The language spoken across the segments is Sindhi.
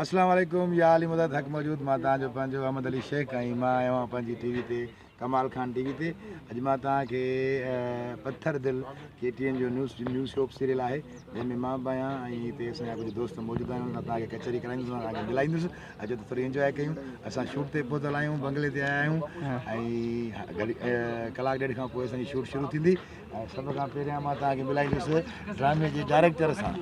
اسلام عليڪم يا علي مدد حق موجود مان توهان جو پنهنجو احمد علي شيخ ۽ مان آيو آهيان پنهنجي ٽي وي تي ڪمال خان ٽي وي تي اڄ مان توهان کي پٿر دل ڪي ٽي اين جو نيوز نيوز شوپ سيريل آهي جنهن ۾ مان به آهيان ۽ هتي اسان جا ڪجهه دوست موجود آهن انهن سان توهان کي ڪچهري ڪرائيندس توهان کي ملائيندس اچو ته ٿوري انجواء ڪيون اسان شوٽ تي پهتل آهيون بنگلي تي آيا آهيون ۽ گهڙي ڪلاڪ ڏيڍ کان پوء اسان جي شوٽ شروع ٿيندي ۽ سڀ کان پهريان مان توهان کي ملائيندس ڊرامي جي ڊائريڪٽر سان.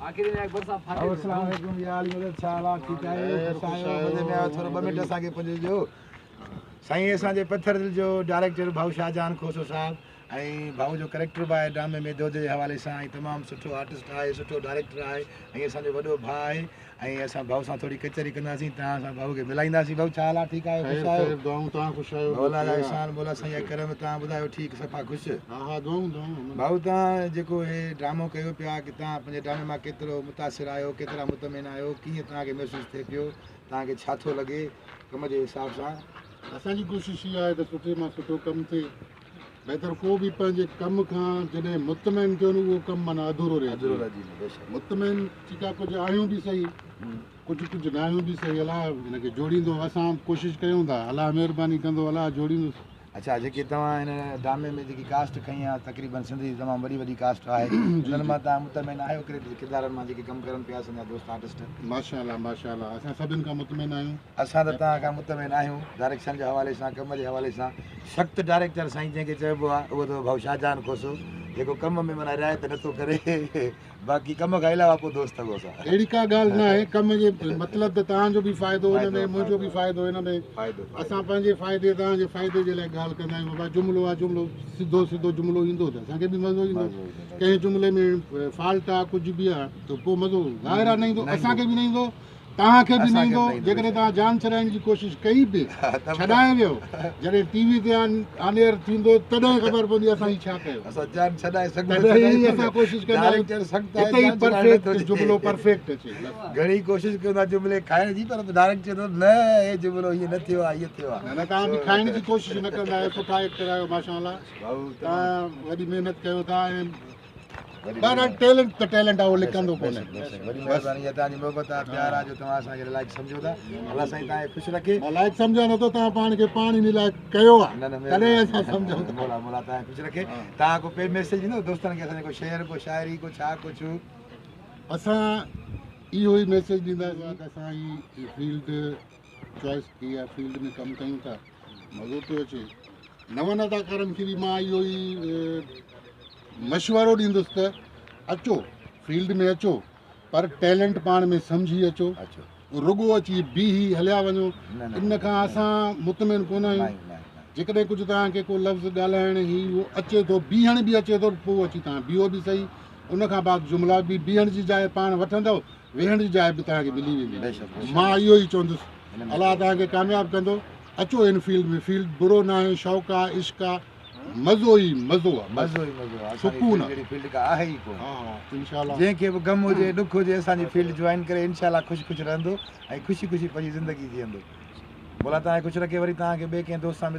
السلام عليڪم يا علي مدد ڇا حال آ ٺيڪ آهيو خوش آهيو مزي ۾ آهيو ٿورو ٻه منٽ اسان کي پنهنجو ڏيو سائين اسان جي پٿر دل جو ڊائريڪٽر ڀائو شاهجهان کوسو صاحب ۽ ڀائو جو ڪريڪٽر به آهي ڊرامي ۾ دودي جي حوالي سان ۽ تمام سٺو آرٽسٽ آهي سٺو ڊائريڪٽر آهي ۽ اسان جو وڏو ڀاء آهي ۽ اسان ڀائو سان ٿوري ڪچهري ڪنداسين توهان سان ڀائو کي ملائينداسين ڀائو ڇا حال آ ٺيڪ آهيو خوش آهيو خير دعائون توهان خوش آهيو مولا جا احسان مولا سائين جا ڪرم توهان ٻڌايو ٺيڪ صفا خوش ها ها دعائون دعائون ڀائو توهان جيڪو هي ڊرامو ڪيو پيا ڪي توهان پنهنجي ڊرامي مان ڪيترو متاثر آهيو ڪيترا مطمئن آهيو ڪيئن توهان کي محسوس ٿئي پيو توهان کي ڇا ٿو لڳي ڪم جي حساب سان. اسان جي ڪوشش اها آهي ته سٺي مان سٺو ڪم ٿئي بهتر ڪو به پنهنجي ڪم کان جڏهن مطمئن ٿيو نه اهو ڪم معنيٰ اڌورو رهجي ويندو مطمئن ٺيڪ آهي ڪجهه آهيون به صحيح ڪجهه ڪجهه نه آهيون به صحيح الله هن کي جوڙيندو اسان ڪوشش ڪيون ٿا الله مهرباني ڪندو الله جوڙيندو. اڇا جيڪي توهان هن ڊرامي ۾ جيڪي ڪاسٽ کنئي آهي تقريبن سنڌ جي تمام وڏي وڏي ڪاسٽ آهي انهن مان توهان مطمئن آهيو ڪهڙي ڪردارن مان جيڪي ڪم ڪرن پيا اسان جا دوست آرٽسٽ. ماشاء الله ماشاء الله اسان سڀن کان مطمئن آهيون. اسان ته توهان کان مطمئن آهيون ڊائريڪشن جي حوالي سان ڪم جي حوالي سان سخت ڊائريڪٽر سائين جنهن کي چئبو آهي اهو اٿو ڀائو شاهجهان کوسو جيڪو ڪم ۾ معنيٰ رعايت نٿو ڪري باقي ڪم کان علاوه پوء دوست اٿو اسان. اهڙي ڪا ڳالهه ناهي ڪم جي مطلب ته توهان جو به فائدو ان ۾ منهنجو به فائدو ان ۾ اسان پنهنجي فائدي توهان جي فائدي جي لاء ڳالهه ڪندا آهيون بابا جملو آهي جملو سڌو سڌو جملو ايندو ته اسان کي به مزو ايندو ڪنهن جملي ۾ فالٽ آهي ڪجهه به آهي ته پوء مزو ظاهر آهي نه ايندو اسان کي به نه ايندو توهان کي به نه ايندو جيڪڏهن توهان جان ڇڏائڻ جي ڪوشش ڪئي به ڇڏائي ويو جڏهن ٽي وي تي آن ايئر ٿيندو تڏهن خبر پوندي اسان هي ڇا ڪيو اسان جان ڇڏائي سگهون تڏهن ئي اسان ڪوشش ڪندا آهيون هتي ئي پرفيڪٽ جملو پرفيڪٽ اچي گهڻي ڪوشش ڪيون ٿا جملي کائڻ جي پر ڊائريڪٽ چئي ٿو نه هي جملو هيئن نه ٿيو آهي هيئن ٿيو آهي نه نه توهان به کائڻ جي ڪوشش نه ڪندا آهيو سٺا ايڪٽر آهيو ماشاءالله توهان وڏي محنت ڪيو ٿا ۽ بهرحال ٽيلنٽ ته ٽيلنٽ آهي اهو لڪندو ڪونهي. بيشڪ وڏي مهرباني اها توهان جي محبت آهي پيار آهي جو توهان اسان کي لائق سمجهو ٿا الله سائين توهان کي خوش رکي. مان لائق سمجهان نٿو توهان پاڻ کي پاڻ انهي لائق ڪيو آهي تڏهن اسان سمجهون ٿا. مولا مولا توهان کي خوش رکي توهان ڪو پي ميسيج ڏيندو دوستن کي اسان جو ڪو شعر ڪو شاعري ڪو ڇا ڪو ڇو. اسان اهو ئي ميسيج ڏينداسين ته اسان هي فيلڊ چوائس ڪئي آهي فيلڊ ۾ ڪم ڪيون ٿا مزو پيو اچي نون اداڪارن کي به مان اهو ئي مشورو ڏيندس ته اچو فيلڊ ۾ اچو پر ٽيلنٽ پاڻ ۾ سمجهي اچو رڳو اچي بيهي هليا وڃو ان کان اسان مطمئن ڪونه آهيون جيڪڏهن ڪجهه توهان کي ڪو لفظ ڳالهائڻ هي اهو اچي ٿو بيهڻ به اچي ٿو پوء اچي توهان بيهو به سهي ان کان بعد جملا به بيهڻ جي جاء پاڻ وٺندؤ ويهڻ جي جاء به توهان کي ملي ويندي مان اهو ئي چوندس الله توهان کي ڪامياب ڪندو اچو ان فيلڊ ۾ فيلڊ برو ناهي شوق آ عشق آ مزو ئي مزو آ مزو ئي مزو آ سڪون آ اهڙي فيلڊ ڪا آهي ئي ڪونه ها ها انشاء الله جنهن کي به غم هجي ڏک هجي اسان جي فيلڊ جوائن ڪري انشاء الله خوش خوش رهندو ۽ خوشي خوشي پنهنجي زندگي جيئندو مولا توهان کي خوش رکي وري توهان کي ٻئي ڪنهن دوست سان ملائي.